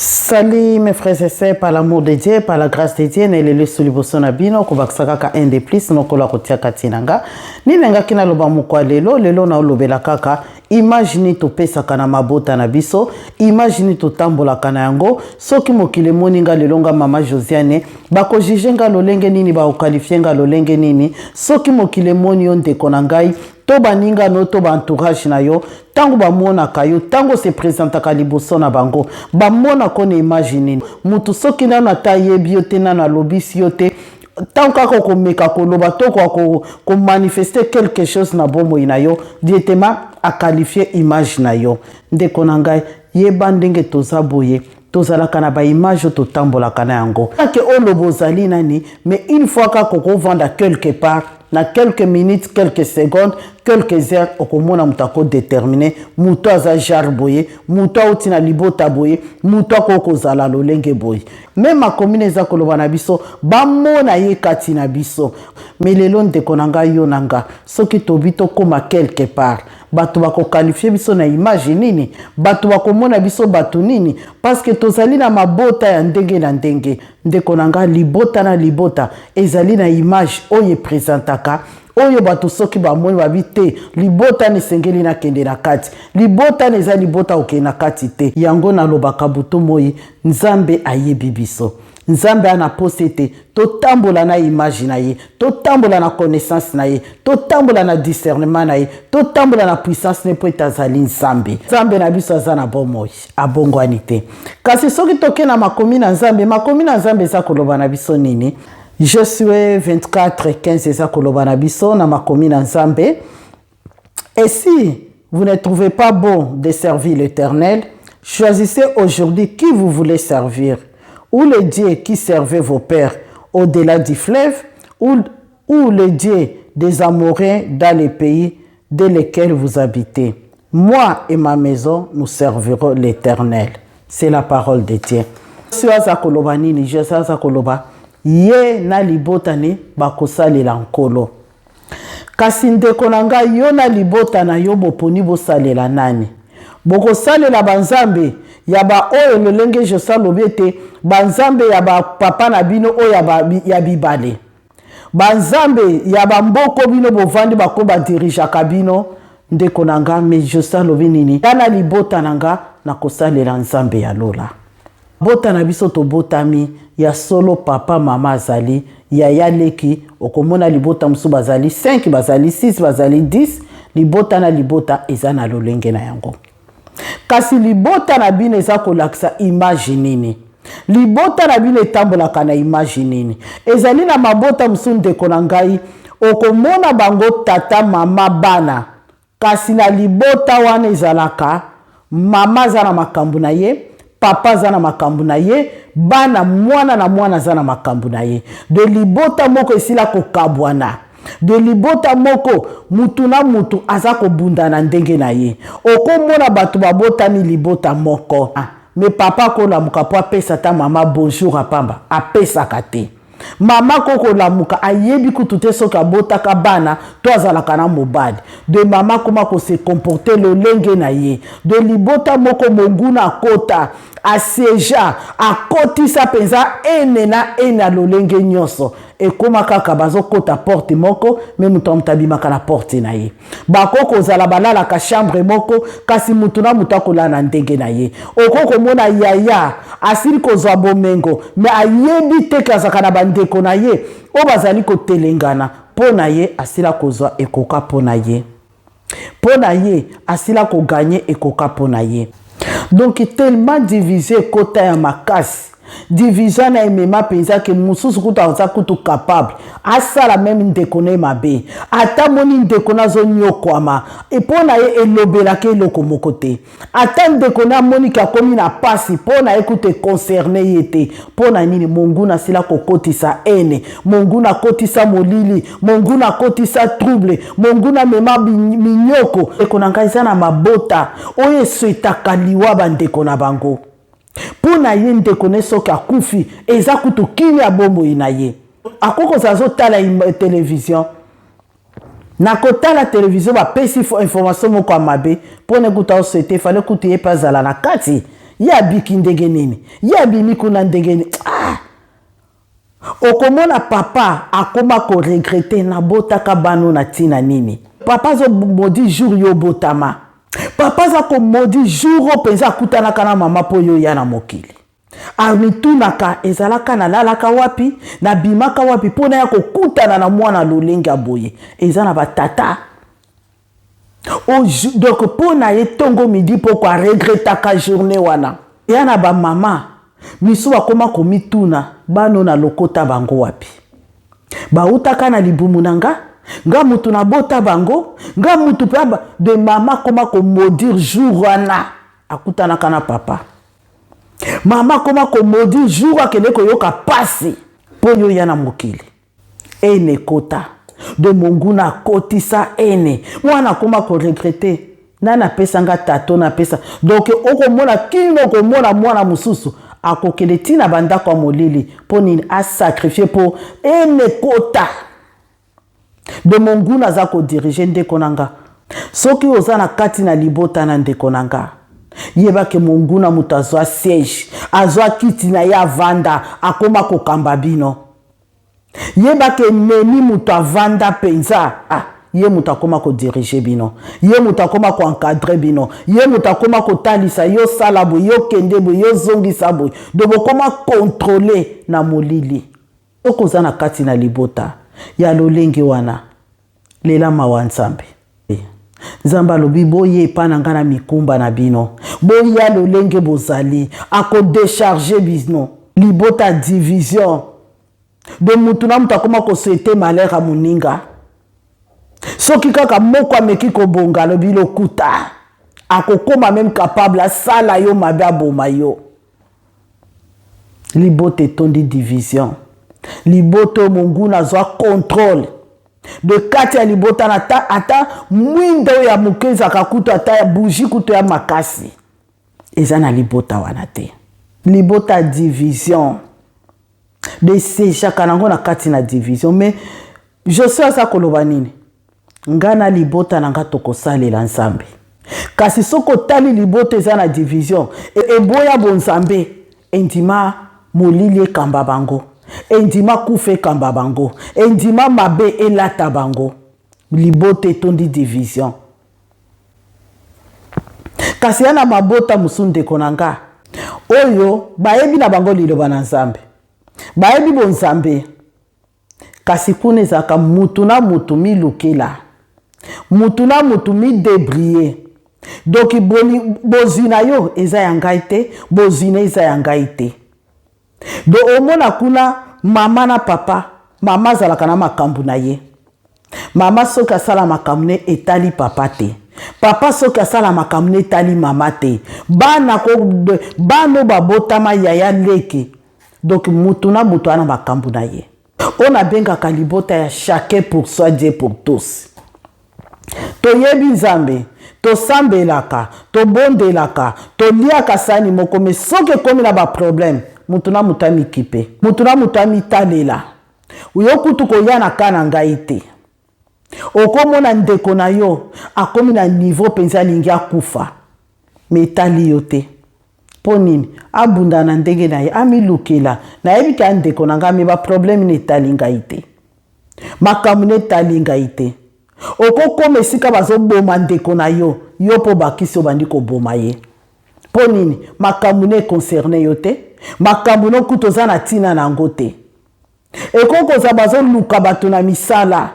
Salut mes frères et sœurs, par l'amour de Dieu, par la grâce de Dieu, nelelo esu liboso na bino kobakisa kaka un de plus mokolo akotia kati na nga. Nini ngaki naloba mokwa lelo, lelo naolobela kaka image nini topesaka na mabota na biso, image nini totambolaka na yango. Soki mokili emoni nga lelo nga mama Josiane, bakojuge nga lolenge nini, bakokalifie nga lolenge nini. Soki mokili emoni yo ndeko na ngai, to baninga no to ba entourage na yo, ntango bamonaka yo, ntango se presentaka liboso na bango, bamonaka na image nini? Motu soki nano ata ayebi yo te, nano alobisi yo te, ntango kaka okomeka koloba to komanifeste quelque chose na bomoi na yo, directement akalifie image na yo. Ndeko na ngai, yeba ndenge toza boye, tozalaka na baimage oyo totambolaka na yango. Kake oloba ozali nani, mais une fois kaka okovanda quelque part, na quelques minutes, quelques secondes, quelques heures, okomona moto akodetermine moto aza genre boye, moto auti na libota boye, moto akoki kozala lolenge boye. Me makomi eza koloba na biso, bamona ye kati na biso. Me lelo ndeko na ngai, yo na nga, soki tobi tokóma quelque part, bato bakokalifie biso na image nini? Bato bakomona biso bato nini? Parce que tozali na mabota ya ndenge na ndenge. Ndeko na ngai, libota na libota ezali na image oyo epresentaka, oyo bato soki bamoni babi te, libota na esengeli nakende na kati, libota na eza libota okende na kati te. Yango nalobaka butu moi, Nzambe ayebi biso. Nzambe ana posa ete totambola na image na ye, totambola na connaissance na ye, totambola na discernement na ye, totambola na puissance na ye, mpo ete azali Nzambe. Nzambe na biso aza na bomoi, abongwani te. Kasi soki toke na makomi na Nzambe, makomi na Nzambe eza koloba na biso nini? Josue 24 15 eza koloba na biso na makomi na Nzambe: "Et si vous ne trouvez pas bon de servir l'Éternel, choisissez aujourd'hui qui vous voulez servir, ou le Dieu qui servait vos pères au-delà du fleuve, ou le Dieu des Amoréens dans les pays dans lesquels vous habitez. Moi et ma maison, nous servirons l'Éternel." C'est la parole de Dieu. Si aza koloba nini? Jésus aza koloba ye na libota ne bakosalela Nkolo. Kasi ndeko na ngai, yo na libota na yo boponi bosalela nani? Bokosalela banzambe ya baoyo lolenge Josue alobi ete banzambe ya bapapa na bino oyo ya bibale, banzambe ya bamboko bino bovandi, bako badirigeaka bino. Ndeko na nga, me Josue alobi nini? Nga na libota na nga nakosalela Nzambe ya lola. Bota na biso tobotami ya solo, papa, mama azali, yaya, leki. Okomona libota mosusu bazali 5, bazali 6, bazali 10. Libota na libota eza na lolenge na yango. Kasi libota na bino eza kolakisa image nini? Libota na bino etambolaka na image nini? Ezali na mabota mosusu, ndeko na ngai, okomona bango tata, mama, bana, kasi na libota wana ezalaka mama aza na makambo na ye, papa aza na makambo na ye, bana, mwana na mwana aza na makambo na ye. De libota moko esila kokabwana, de libota moko mutu na mutu aza kobunda na ndenge na ye. Okomona bato babotami libota moko, me papa akolamuka mpo apesa ata mama bonjour apamba, apesaka te. Mama kokolamuka, ayebi kutu te soki abotaka bana to azalaka na mobali. De mama akoma kose comporter lolenge na ye. De libota moko monguna akota, asieja, akotisa mpenza ene na ene ya lolenge nyonso. Ekóma kaka bazokota porte moko, me moto ya moto abimaka na porte na ye. Bakoki kozala balalaka chambre moko, kasi motu na moto akolala na ndenge na ye. Okoki komona yaya asili kozwa bomengo, me ayebi te ke azalaka na bandeko na ye oyo bazali kotelengana mpo na ye. Asila kozwa ekoka mpo na ye, mpo na ye asila koganye ekoka mpo na ye. Donc tellement division ekota ya makasi, division na emema mpenza ke mosusu kutu aza kutu capable asala meme ndeko na ye mabe. Ata moni ndeko na azonyokwama, mpo na ye elobelaka eloko moko te. Ata ndeko na amoniki akomi na pasi, mpo na ye kutu econcerne ye te. Mpo na nini? Monguna asila kokotisa ene, monguna akotisa molili, monguna akotisa trouble, monguna amema minyoko. Ndeko na ngai, eza na mabota oyo eswetaka liwa bandeko na bango. Mpo na ye, ndeko na ye soki akufi, eza kutu kimia ya bomoi na ye. Akoki kozala azotala télévision, na kotala télévision bapesi information moko ya mabe, mpo na ekuta oswete fale kutu ye mpe azala na kati. Ye abiki ndenge nini? Ye abimi kuna ndenge nini? Ah! Okomona papa akoma ko regretter, nabotaka bana na ntina nini? Papa azo maudit jour yo obotama. Papa aza ko maudit jour oyo mpenza akutanaka na mama mpo yo oya na mokili. Amitunaka, ezalaka nalalaka wapi, nabimaka wapi mpo naya kokutana na mwana lolenge ya boye. Eza na batata donc mpo na ye ntongo midi poko aregretaka journée wana. Ya na bamama misu bakoma komituna, bano na lokota bango wapi, bautaka na libumu na nga, nga mutu nabota bango, nga mutu mpe de mama akoma komaudire jour wana akutanaka na papa. Mama akoma komaudire jour akende koyoka pasi mpo yo ya na mokili. Ene ekota de monguna akotisa ene mwana akoma koregrete, nani apesa nga tato napesa. Donc okomona kino okomona mwana mosusu akokende ntina bandako ya molili mpo nini asakrifie mpo ene ekota de monguna aza kodirige. Ndeko na nga, soki oza na kati na libota na ndeko na nga, yebake monguna moto azwa siège, azwa kiti na ye, avanda, akoma kokamba bino. Yebake nemi moto avanda mpenza, ah, ye moto akoma kodirige bino, ye moto akoma koencadre bino, ye moto akoma kotalisa yo sala boye, yo kende boye, yo zongisa boye. Donc bokoma contrôle na molili. Soki oza na kati na libota ya lolenge wana, lela mawa Nzambe. Nzambe alobi, boye epa na nga na mikumba na bino, boya lolenge bozali, akodecharge bino. Libota division de mutu na mutu akoma kosouhaiter malheur ya moninga. Soki kaka moko ameki kobonga, alobi lokuta, akokoma même capable asala yo mabe, aboma yo. Libota etondi division, libota oyo monguna azwa contrôle de kati ya libota na ata, ata mwinda oyo ya moke ezalaka kutu, ata ya bougie kutu ya makasi eza na libota wana te. Libota division desejaka nango na kati na division. Mais Josue aza koloba nini? Nga na libota na nga tokosalela Nzambe. Kasi soki otali libota eza na division, eboya bonzambe, endima molili ekamba bango, endima kufa ekamba bango, endima mabe elata bango. Libota etondi division. Kasi ya na mabota mosusu, ndeko na nga, oyo bayebi na bango liloba na Nzambe, bayebi bonzambe, kasi kuna ezalaka mutu na mutu milukela, mutu na mutu midébrouiller. Donc bozwi na yo eza ya ngai te, bozwi na eza ya ngai te. Donc omona kuna mama na papa, mama azalaka na makambo na ye. Mama soki asala makambo ne etali papa te, papa soki asala makambo ne etali mama te. Bana ko bana babotama, yaya, leki, donc mutu na mutu ana makambo na ye. Oyo nabengaka libota ya chacun pour soi, Dieu pour tous. Toyebi Nzambe, tosambelaka, tobondelaka, toliaka sani moko, mais soki ekomi na baproblème, mutu na mutu amikipe, mutu na mutu amitalela. Yo kutu koya na ka na ngai te. Okomona ndeko na yo akomi na niveau mpenza alingi akufa, mais etali yo te. Mpo nini? Abunda na ndenge na ye, amilukela. Nayebi ke ndeko na ngai, mais baproblème na etali ngai te, makambo na etali ngai te. Okokoma esika bazoboma ndeko na yo, yo mpo bakisi obandi koboma ye. Mpo nini? Makambo na econcerne yo te, makambo no kutu oza na ntina na yango te. Ekoki kozala bazoluka bato na misala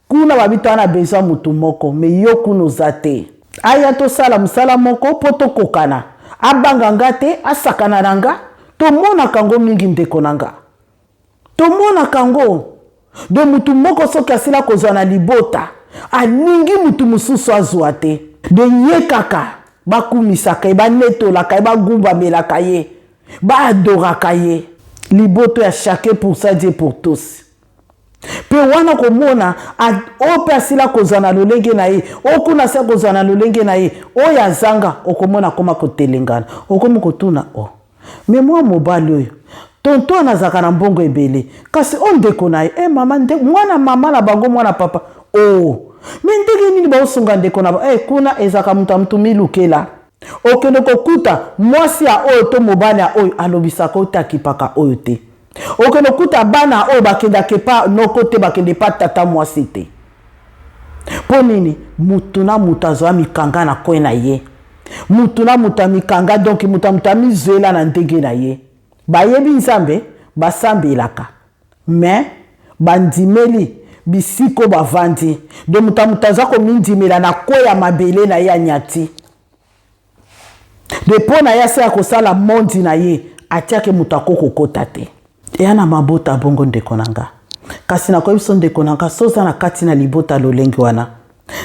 kuna, babi toza na besoin motu moko, mais yo kuna oza te. Aya tosala mosala moko mpo tokokana, abanga nga te, asakana na nga. Tomonaka yango mingi, ndeko na nga, tomonaka yango. De mutu moko soki asila kozwa na libota, alingi mutu mosusu azwa te. De ye kaka bakumisaka ye, banetolaka ye, bagumbamelaka ye, baadoraka ye. Liboto ya chacun pour soi, Dieu pour tous. Mpe wana komona oyo mpe asila kozwa na lolenge na ye, oyo kuna asila kozwa na lolenge na ye, oyo azanga, okomona akoma kotelengana, okomi kotuna o mais mwa mobali oyo tonto wana azalaka na mbongo ebele, kasi o ndeko na ye, e mama nde, mwana mama na bango, mwana papa o, mais ndenge nini baosunga ndeko na ba e kuna ezalaka moto ya motu milukela. Okende kokuta mwasi ya oyo to mobali ya oyo alobisaka oyo te, akipaka oyo te. Okende kokuta bana oyo bakendaka epa noko te, bakende epa tata mwasi te. Mpo nini? Mutu na mutu azwa mikanga na coin na ye. Mutu na mutu amikanga, donc mutu na mutu amizwela na ndenge na ye. Bayebi Nzambe, basambelaka, mais bandimeli bisiko bavandi. Donc mutu na mutu aza komindimela na coin ya mabele na ye anyati. De mpo na ye asala kosala mondi na ye, atiaki moto akoki kokota te. Eya na mabota bongo ndeko na nga. Kasi nakoyebi biso ndeko na nga, so oza na kati na libota lolenge wana,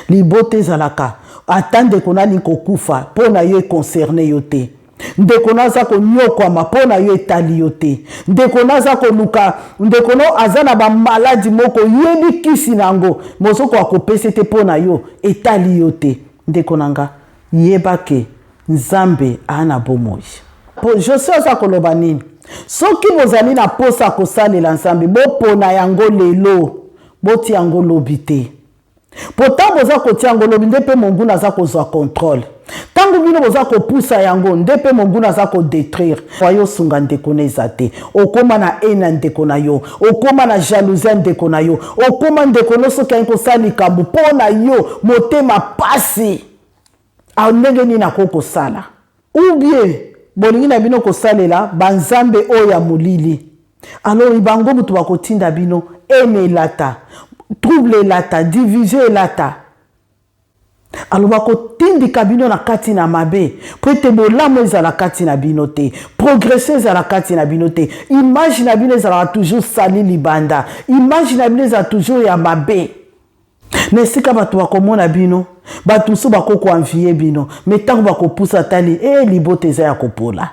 libota ezalaka ata ndeko na alingi kokufa mpo na yo econcerne yo te. Ndeko na aza konyokwama mpo na yo etali yo te. Ndeko na aza koluka, ndeko na aza na bamaladi moko yebi kisi na yango, mozokoka kopesa te mpo na yo etali yo te. Ndeko na nga, yeba ke Nzambe aa na bomoi. Po Josue aza koloba nini? Soki bozali na posa ya kosalela Nzambe, bopona yango lelo, botia yango lobi te. Po ntango boza kotia yango lobi, nde mpe monguna aza kozwa contrôle. Ntango bino boza kopusa yango, nde mpe monguna aza kodétruire. Oyo osunga ndeko na eza te. Okoma na haine ya ndeko na yo, okoma na jalousie ya ndeko na yo, okoma ndeko no soki ayi kosala likambo mpo na yo motema pasi. A ndenge nini akoki kosala? Ou bien bolingi na bino kosalela banzambe oyo ya molili, alors bango moto bakotinda bino haine elata, trouble elata, division elata. Alors bakotindika bino na kati na mabe po ete bolamu ezala kati na bino te, progression ezala kati na bino te, image na bino ezalaka toujours sali libanda, image na bino ezala toujours ya mabe. Na esika bato bakomona bino, bato mosusu bakokoanvie bino, me ntango bakopusa tali, libota eza ya kopola,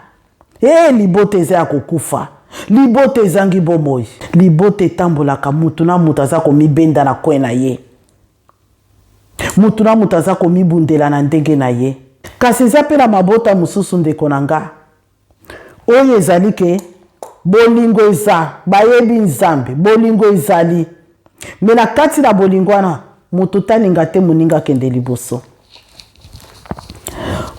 libota eza ya kokufa, libota ezangi bomoi. Libota etambolaka mutu na mutu aza komibenda na coin na ye, mutu na mutu aza komibundela na ndenge na ye. Kasi eza mpe na mabota mosusu ndeko na nga, oyo ezali ke bolingo eza, bayebi Nzambe, bolingo ezali, me na kati na bolingo wana moto talinga te moninga akende liboso.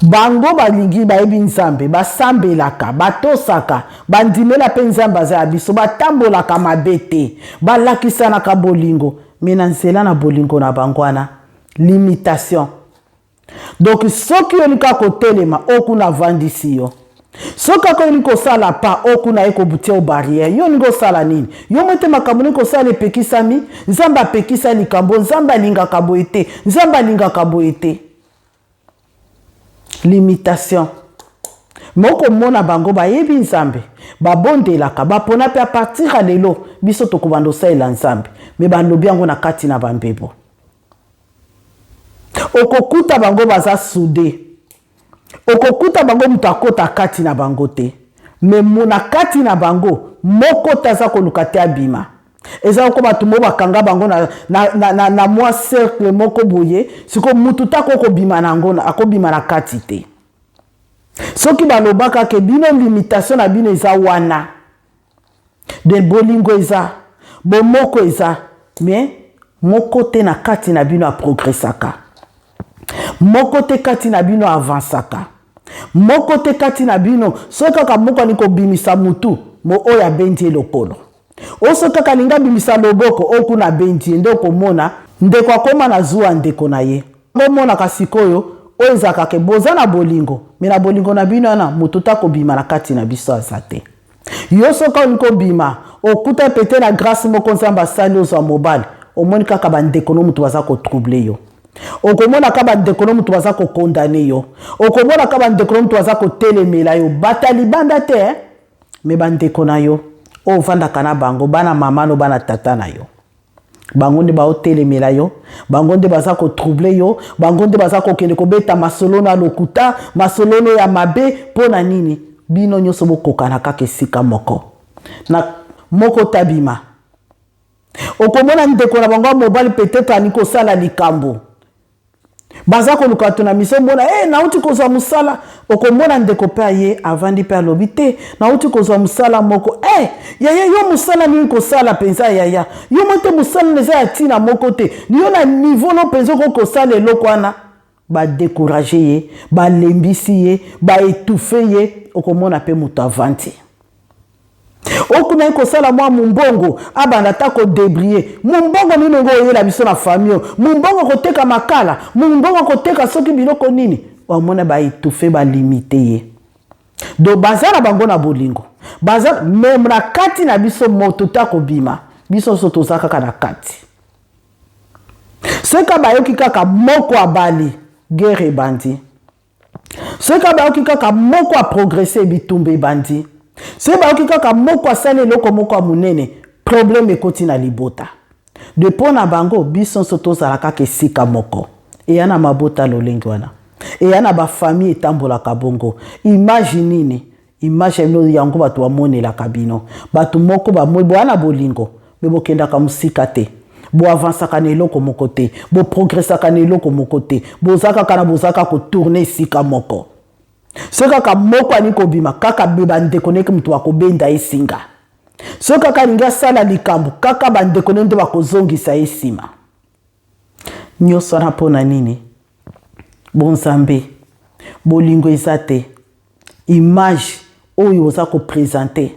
Bango balingi, bayebi Nzambe, basambelaka, batosaka, bandimela mpe Nzambe aza ya biso, batambolaka mabe te, balakisanaka bolingo, me na nzela na bolingo na bango wana limitation. Donc soki olingi kaka kotelema, oyo kuna avandisi yo. Soki kaka olingi kosala pa, oyo kuna aye kobutia yo barrière. Yo olingi osala nini? Yo moko te makambo olingi kosala epekisami. Nzambe apekisa likambo, Nzambe alingaka boye te, Nzambe alingaka boye te. Limitation. Mais okomona bango bayebi Nzambe, babondelaka, bapona mpe a partir ya lelo biso tokobanda osalela Nzambe, mais balobi yango na kati na bambebo. Okokuta bango baza soude, okokuta bango moto akota kati na bango te, mais na kati na bango moko te aza koluka te abima. Eza ko bato mo bakanga bango na mwa cercle moko boye, siko mutu ta akobima na yango, akobima na kati te. Soki balobaka ke bino limitation na bino eza wana, de bolingo eza, bomoko eza, mais moko te na kati na bino aprogressaka, moko te kati na bino avansaka, moko te kati na bino. Soki kaka moko alingi kobimisa mutu, mo oyo abendi ye lokolo, oyo soki kaka alingi abimisa loboko, oyo kuna abendi ye. Nde okomona ndeko akoma na zuwa ndeko na ye. Bomonaka sikoyo oyo ezalaka ke boza na bolingo, me na bolingo na bino wana moto ta kobima na kati na biso aza te. Yo soki olingi kobima, okuta pete na grâce moko Nzambe asali ozwa mobali, omoni kaka bandeko no moto baza kotrouble yo, okomona kaka bandeko no moto baza kokondane yo, okomona kaka bandeko no moto baza kotelemela yo, bata libanda te, eh? Me bandeko na yo oyo ovandaka na bango, bana mama no, bana tata na yo, bango nde baotelemela yo, bango nde baza kotrouble yo, bango nde baza kokende kobeta masolo na lokuta, masolo no ya mabe. Mpo na nini? Bino nyonso bokokana kaka esika moko, na moko tabima. Okomona ndeko na bango ya mobali peut-être alingi kosala likambo, baza koluka bato na miso, omona nauti kozwa mosala. Okomona ndeko mpe aye avandi mpe alobi te, nauti kozwa mosala moko. Yaya, yo mosala nini kosala mpenza? Yaya, yo mo te mosala eza ya ntina moko te, yo na niveau no mpenza okoki kosala eloko wana. Ba decourager ye, ba lembisi ye, ba etouffer ye, okomona pe moto avandi. Okuna ye kosala mwa mumbongo, abanda ata ko debrier. Mumbongo nini ngo oyela biso na famille oyo? Mumbongo koteka makala, mumbongo koteka soki biloko nini? Omona ba etouffer, ba limiter ye. Donc baza na bango na bolingo. Baza mais na kati na biso moto ta kobima. Biso nso toza kaka na kati. Soki bayoki kaka moko abali, guerre ebandi. Soki bayoki kaka moko a progresser, bitumba ebandi. Soki bayoki kaka moko asali eloko moko ya monene, problème ekoti na libota. De mpo na bango, biso nso tozala kaka esika moko. Eya na mabota lolenge wana. Eya na bafamille etambolaka bongo. Image nini? Image ya bino yango bato bamonelaka bino. Bato moko bamoi boya na bolingo, me bokendaka mosika te. Boavansaka na eloko moko te, boprogresaka na eloko moko te, boza kaka na boza kaka kotourne esika moko. Soki kaka moko alingi kobima, kaka be bandeko neke moto akobenda ye singa. Soki kaka alingi asala likambo, kaka bandeko ne nde bakozongisa ye nsima. Nyonso wana mpo na nini? Bonzambe, bolingo eza te. Image oyo oza kopresente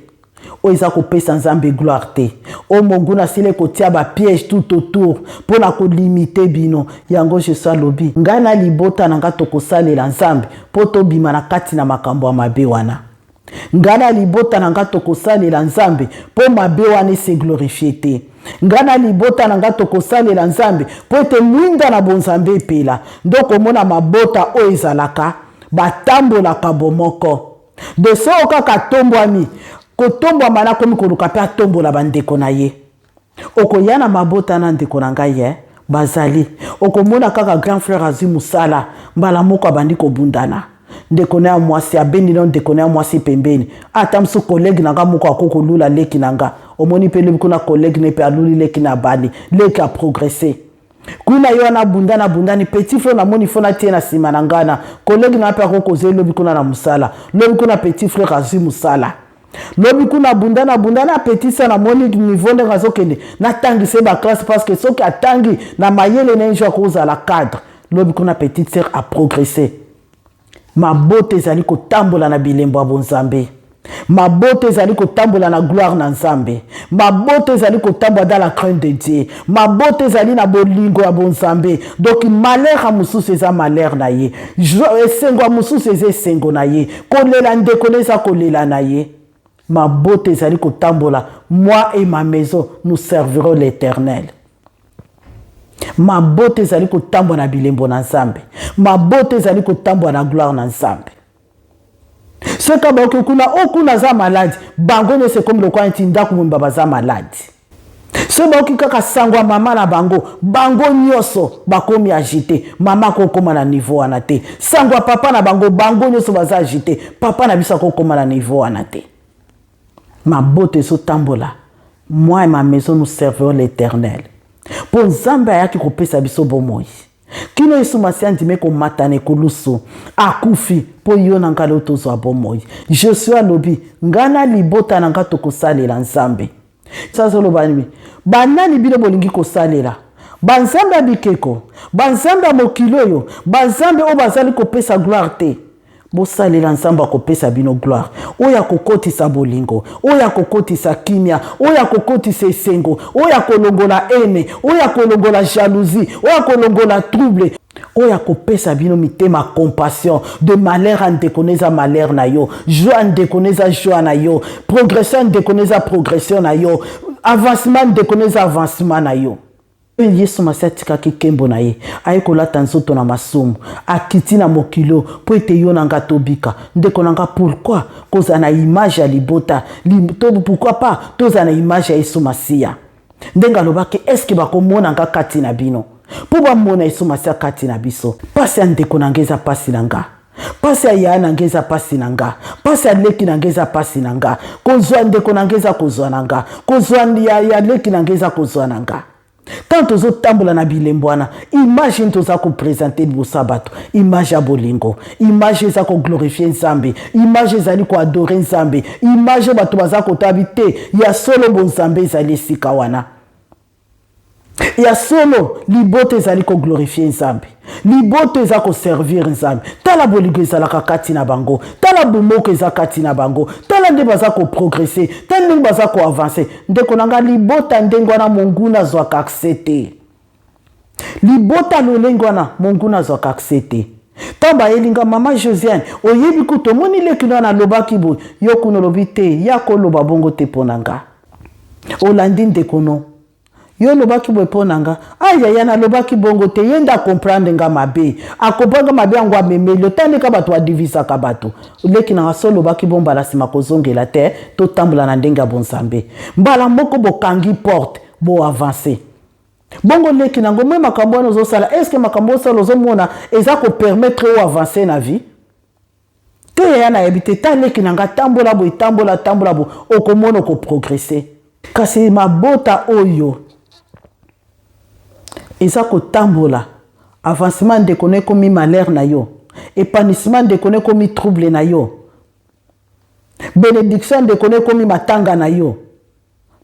oyo eza kopesa Nzambe gloire te. Oyo monguna asili kotia ba piège tout autour mpo na kolimite bino. Yango Jesu alobi, ngai na libota na ngai tokosalela Nzambe mpo tobima na kati na makambo ya mabe wana. Ngai na libota na ngai tokosalela Nzambe mpo mabe wana ese glorifie te. Ngai na libota na ngai tokosalela Nzambe mpo ete mwinda na bonzambe epela. Nde okomona mabota oyo ezalaka batambolaka bomoko. De soko kaka atombwami, kotombwama na akomi koluka mpe atombola bandeko na ye. Okoya na mabota na ndeko na ngai ye bazali, okomona kaka grand frère azwi mosala, mbala moko abandi kobundana. Ndeko na ya mwasi abendi na ndeko na ya mwasi pembeni, ata mosusu collègue na nga moko akoki kolula leki na nga. Omoni mpe lobi kuna collègue na ye mpe aluli leki na abali, leki a progresser. Kuna ye wana abundani abundani, petit frère namoni fo natie na nsima na ngai na collègue na nga mpe akoki kozwa ye lobi kuna na mosala. Lobi kuna petit frère azwi mosala. Lobi kuna abundani abundani, petit sœur namoni niveau ndenge azokende, natangisa ye ba classe parce que soki atangi na mayele na ye jour akozala cadre. Lobi kuna petite sœur a progressé. Mabota ezali kotambola na bilembo ya bonzambe. Mabota ezali kotambola na gloire na Nzambe. Mabota ezali kotambola dans la crainte de Dieu. Mabota ezali na bolingo ya bonzambe. Donc malheur ya mosusu eza malheur na ye. Esengo ya mosusu eza esengo na ye. Kolela ndeko na eza kolela na ye. Mabota ezali kotambola. Moi et ma maison, nous servirons l'Éternel. Mabota ezali kotambola na bilembo na Nzambe. Mabota ezali kotambola na gloire na Nzambe. Soki baoki kuna, o kuna aza maladi, bango nyonso ekomi lokola neti ndako mobimba baza maladi. Soki baoki kaka sango ya mama na bango, bango nyonso bakomi agite. Mama akokoma na niveau wana te. Sango ya papa na bango, bango nyonso baza agite. Papa na biso akokoma na niveau wana te. Mabota ezotambola. Moi et ma maison, nous servirons l'Éternel. Mpo Nzambe ayaki kopesa biso bomoi. Kino Yesu Masiya andimi komata na ekulusu, akufi mpo yo na ngai lelo tozwa bomoi. Josue alobi, ngai na libota na ngai tokosalela Nzambe. Azoloba nini? Banani bino bolingi kosalela? Banzambe ya bikeko, banzambe ya mokili oyo, banzambe oyo bazali kopesa gloire te. Bosalela Nzambe akopesa bino gloire, oyo akokotisa bolingo, oyo akokotisa kimia, oyo akokotisa esengo, oyo akolongola haine, oyo akolongola jalousie, oyo akolongola trouble, oyo akopesa bino mitema compassion de malheur ya ndeko na eza malheur na yo, joie ya ndeko na eza joie na yo, progression ya ndeko na eza progression na yo, avancement ya ndeko na eza avancement na yo. Yesu Masiya atikaki nkembo na ye, aye kolata nzoto na masumu, akiti na mokili oyo mpo ete yo na nga tobika. Ndeko na nga, pourquoi kozala na image ya libota to pourquoi pas tozala na image ya Yesu Masiya? Ndenge alobaki, est-ce que bakomona nga kati na bino? Mpo bamona Yesu Masiya kati na biso. Pasi ya ndeko na nga eza pasi na nga. Pasi ya yaya na nga eza pasi na nga. Pasi ya leki na nga eza pasi na nga. Kozwa ndeko na nga eza kozwa na nga. Kozwa ya leki na nga eza kozwa na nga. Tant tozotambola na bilembo wana, image nini toza kopresente liboso ya bato? Image ya bolingo, image eza koglorifie Nzambe, image ezali koadore Nzambe, image bato baza kotabi te ya solo bonzambe ezali esika wana. Ya solo, libota ezali koglorifie Nzambe, libota eza koservir Nzambe. Tala bolingo ezalaka kati na bango, tala bomoko eza kati na bango, tala nde baza koprogrese, tala ndenge baza koavanse. Ndeko na nga, libota ndenge wana monguna azwaka accès te. Libota lolenge wana monguna azwaka accès te. Ntango bayeli nga, mama Josiane, oyebi kutu omoni leki no wana alobaki boye, yo kuna olobi te, ya koloba bongo te mpo na nga. Olandi ndeko no, yo olobaki boye mpo na nga. Ah yaya, nalobaki bongo te, ye nde akomprendre nga mabe, akomprendre nga mabe yango amemeli yo. Tandika bato badivisaka bato. Leki na nga, so olobaki bo mbala nsima kozongela te, totambola na ndenge ya bonzambe. Mbala moko bokangi porte, boavance bongo. Leki nango mwe, makambo wana ozosala, est-ce makambo osala ozomona eza kopermettre o avance na vie te? Yaya, nayebi te, ta leki na nga, tambola boye, tambola, tambola boye, okomona okoprogrese. Kasi mabota oyo eza kotambola, avancement ndeko no ekomi malheur na yo, épanouissement ndeko no ekomi trouble na yo, bénédiction ndeko no ekomi matanga na yo.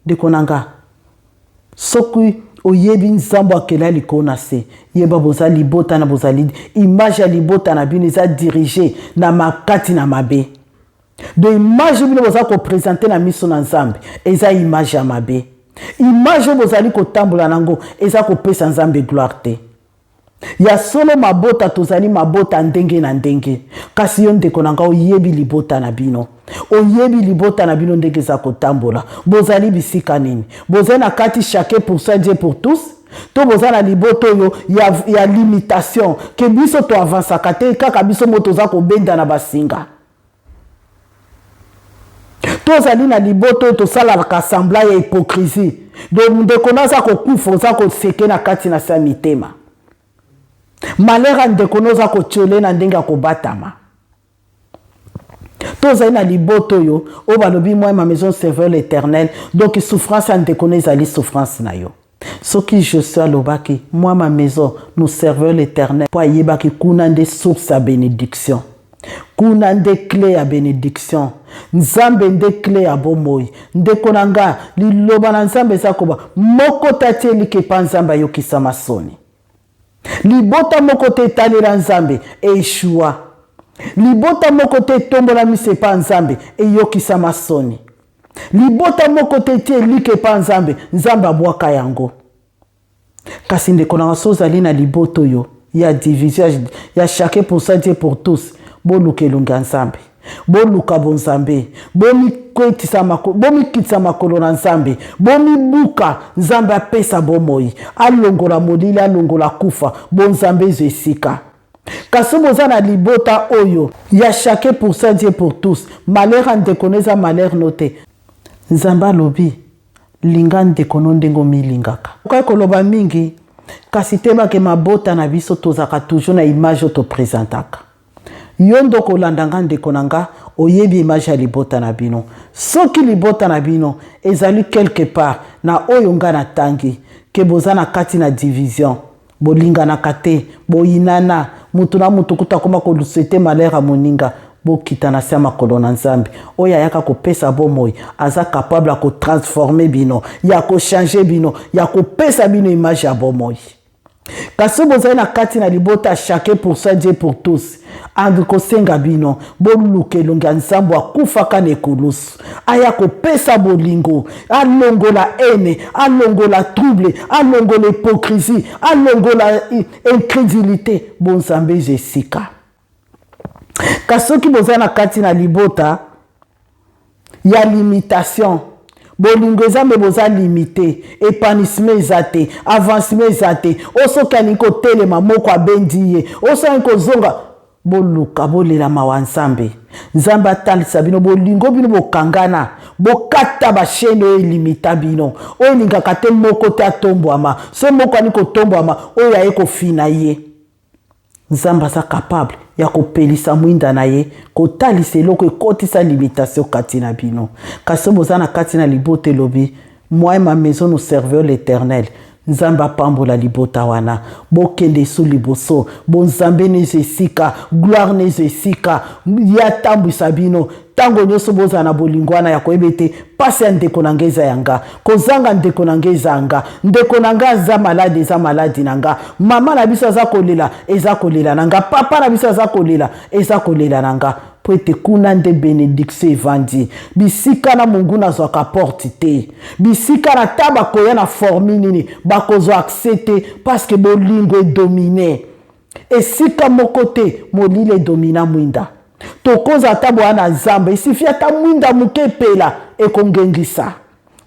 Ndeko na nga, soki oyebi Nzambe akela likolo na se, yeba boza libota na bozali image ya libota na bino eza dirigé na makati na mabe. Donc image bino boza koprésenter na miso na Nzambe eza image ya mabe. Image oyo bozali kotambola nango eza kopesa Nzambe gloire te. Ya solo, mabota tozali mabota ndenge na ndenge, kasi yo ndeko na ngai oyebi libota na bino, oyebi libota na bino ndenge eza kotambola. Bozali bisika nini? Bozali na kati chacun pour soi, Dieu pour tous, to boza na libota oyo ya limitation, ke biso toavansaka te, kaka biso mo toza kobenda na basinga? Tozali na libota oyo tosalaka semblant ya hypocrisie, donc ndeko na aza kokufa, oza koseke na kati na sa mitema. Malheur ya ndeko na oza kotiole na ndenge ya kobatama. Tozali na libota oyo balobi: moi, ma maison, servir l'Éternel. Donc souffrance ya ndeko na ezali souffrance na yo. Soki Josué alobaki: moi, ma maison, nous servons l'Éternel, mpo ayebaki kuna nde source ya bénédiction, kuna nde clé ya bénédiction, Nzambe nde clé ya bomoi. Ndeko na nga, liloba na Nzambe eza koba moko te atie eliki epa Nzambe ayokisama soni. Libota moko te etalela Nzambe eshua. Libota moko te etombola miso epa Nzambe eyokisama soni. Libota moko te etie eliki epa Nzambe, Nzambe abwaka yango. Kasi ndeko na nga, so ozali na libota oyo ya division, ya chacun pour soi, Dieu pour tous, boluka elongi ya Nzambe, boluka bonzambe, bomikitisa makolo na Nzambe, bomibuka, Nzambe apesa bomoi, alongola molili, alongola kufa, bonzambe ezwa esika. Kasi boza na libota oyo ya chacun pour soi, Dieu pour tous, malheur ya ndeko no eza malheur no te. Nzambe alobi: linga ndeko no ndenge omilingaka. Okoki koloba mingi, kasi tebake mabota na biso tozalaka toujours na image oyo toprésentaka. Yo nde okolanda nga, ndeko na nga, oyebi image ya libota na bino. Soki libota na bino ezali quelque part na oyo nga natangi, ke boza na kati na division, bolinganaka te, boyinana, mutu na mutu kuta akoma kosouhaiter malheur ya moninga, bokita na se ya makolo na Nzambe oyo ayaka kopesa bomoi. Aza capable ya kotransformer bino, ya kochanger bino, ya kopesa bino image ya bomoi. Kasi bozali na kati na libota chacun pour soi, Dieu pour tous, andi kosenga bino boluka elongi ya Nzambe akufaka na ekulusu, aya kopesa bolingo, alongola haine, alongola trouble, alongola hypocrisie, alongola incrédulité, bonzambe eza esika. Kasi soki boza na kati na libota ya limitation, bolingo eza mbe boza limité, épanouissement eza te, avancement eza te, o soki alingi kotelema, moko abendi ye, o soki alingi kozonga, boluka, bolela mawa Nzambe. Nzambe atalisa bino bolingo, bino bokangana, bokata bachaînes oyo elimita bino, oyo elingaka te moko te atombwama. So moko alingi kotombwama, oyo aye kofina ye. Nzambe aza capable ya kopelisa mwinda na ye, kotalisa eloko ekotisa limitation kati na bino. Kasi boza na kati na libota elobi: moi, ma maison, nous servons l'Éternel, Nzambe apambola libota wana, bokende esu liboso, bonzambe nezo esika, gloire nezo esika, ye atambwisa bino. Ntango nyonso bozala na bolingo wana ya koyeba ete mpasi ya ndeko na ngai eza ya nga, kozanga ndeko na ngai eza ya nga, ndeko na ngai aza maladi eza maladi na nga, mama na biso aza kolela eza kolela na nga, papa na biso aza kolela eza kolela na nga, mpo ete kuna nde benediction evandi. Bisika na monguna azwaka porte te, bisika na ta bakoya na formi nini bakozwa accès te, parce que bolingo edomine esika moko te. Molili edomina mwinda. Tokoza ata boya na zamba, esifi ata mwinda moke epela ekongengisa.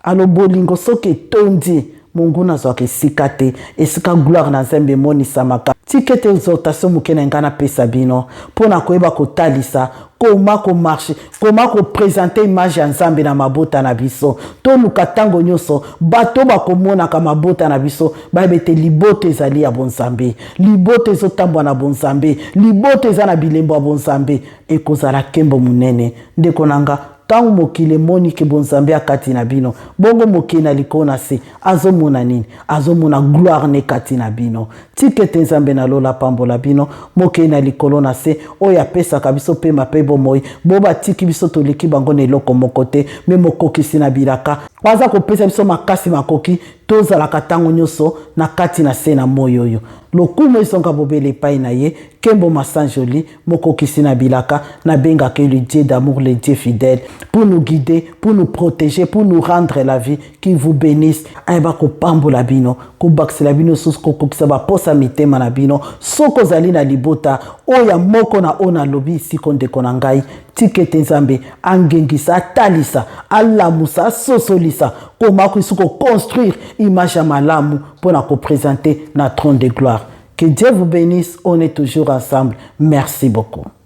Alo bolingo soki etondi, monguna azwaka esika te, esika gloire na Nzambe emonisamaka. Tika ete exhortation moke na ngai napesa bino mpo na koyeba kotalisa koma komarche, koma kopresente image ya Nzambe na mabota na biso. Toluka ntango nyonso bato bakomonaka mabota na biso bayeba ete libota ezali ya bonzambe, libota ezotambwa na bonzambe, libota eza na bilembo ya bonzambe. Ekozala nkembo monene, ndeko na nga, ntango mokili emoni ke bonzambe ya kati na bino. Bongo mokili na likolo na se azomona nini? Azomona gloire ne kati na bino. Tika ete Nzambe na lola apambola bino, mokili na likolo na se, oyo apesaka biso pema mpe bomoi. Bo batiki biso toleki bango na eloko moko te, me mokokisi na bilaka aza kopesa biso makasi makoki tozalaka ntango nyonso na kati na se na moi oyo. Lokumu ezonga bobele epai na ye, nkembo masanjoli, mokokisi na bilaka. Nabengaka ye le Dieu d'amour, le Dieu fidèle, pour nous guider, pour nous protéger, pour nous rendre la vie. Qui vous bénisse, ayeba kopambola bino, kobakisela bino susu, kokokisa baposa mitema na bino. Soki ozali na libota oyo ya moko na oyo nalobi siko, ndeko na ngai, tika ete Nzambe angengisa, atalisa, alamusa, asosolisa koma kosi koconstruire image ya malamu mpo na kopresente na trône de gloire. Que Dieu vous bénisse, on est toujours ensemble. Merci beaucoup.